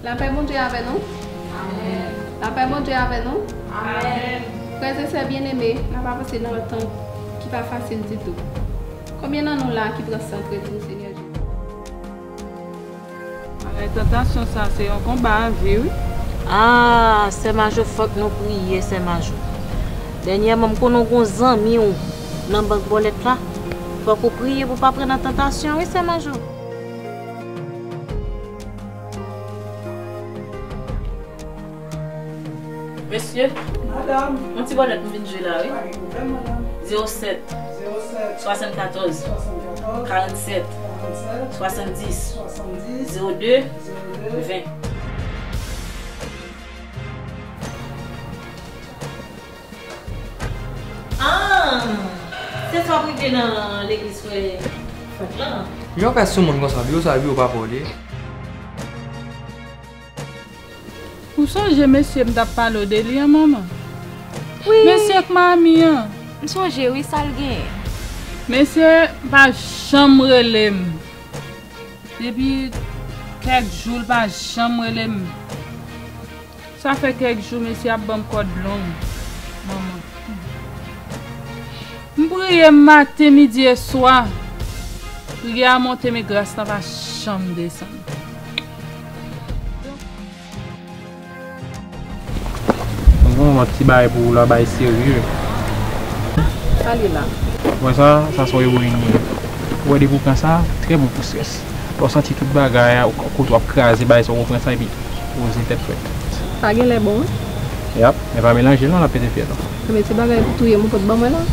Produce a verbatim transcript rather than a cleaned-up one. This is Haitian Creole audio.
Lapè Bondye avè nou. Lapè Bondye avè nou. Frè e sè byeneme, n ap avanse nan yon tan ki pa fasil ditou. Konbyen nan nou la ki pran sant redi m Senyè Jezi? Bagay tantasyon sa se yon konba a vi wi. Ah, sè Majo, fòk nou priye, sè Majo. Dènyèman, m konnen w gon zanmi w nan bank bòlèt la. Fòk ou priye pou w pa pran nan tantasyon wi, sè Majo. Mesye, madanm, yon ti bòlèt m vin jwe la wi. Pa gen pwoblèm, madanm. Zewo sèt, zewo sèt, swasannkatòz, swasannkatòz, karannsèt, karannsèt, swasanndis, swasanndis, zewo de, zewo de, ven. Ah, se sa w ap regle nan legliz frè Frank lan? Jan w fè sou moun konsa, biwo sa, biwo pa pa w li. Ou sonje mesye m t ap pale w de li an, manman? Wi. Mesye k mami an. M sonje wi, sa l genyen? Mesye pa janm rele m. Depi kèk jou, l pa janm rele m. Sa fè kèk jou, mesye ap ban m kòd long, manman. M priye maten, midi e swa. Priyè a monte, men gras lan pa janm desann. Mwen gen yon lòt ti bagay pou ou la, bagay serye. Sa li la? Ou wè sa, sa se yon ewoyin li ye. Ou wè depi ou pran sa, trè bon pou strès. Lè w santi tout bagay a, kote w ap kraze, bagay sa, ou pran sa epi poze tèt frèt. Sa genlè bon wi. Yap, men pa melanje l non, l ap pete fyèl ou. Ebyen ti bagay pou touye m ou pot ban mwen la.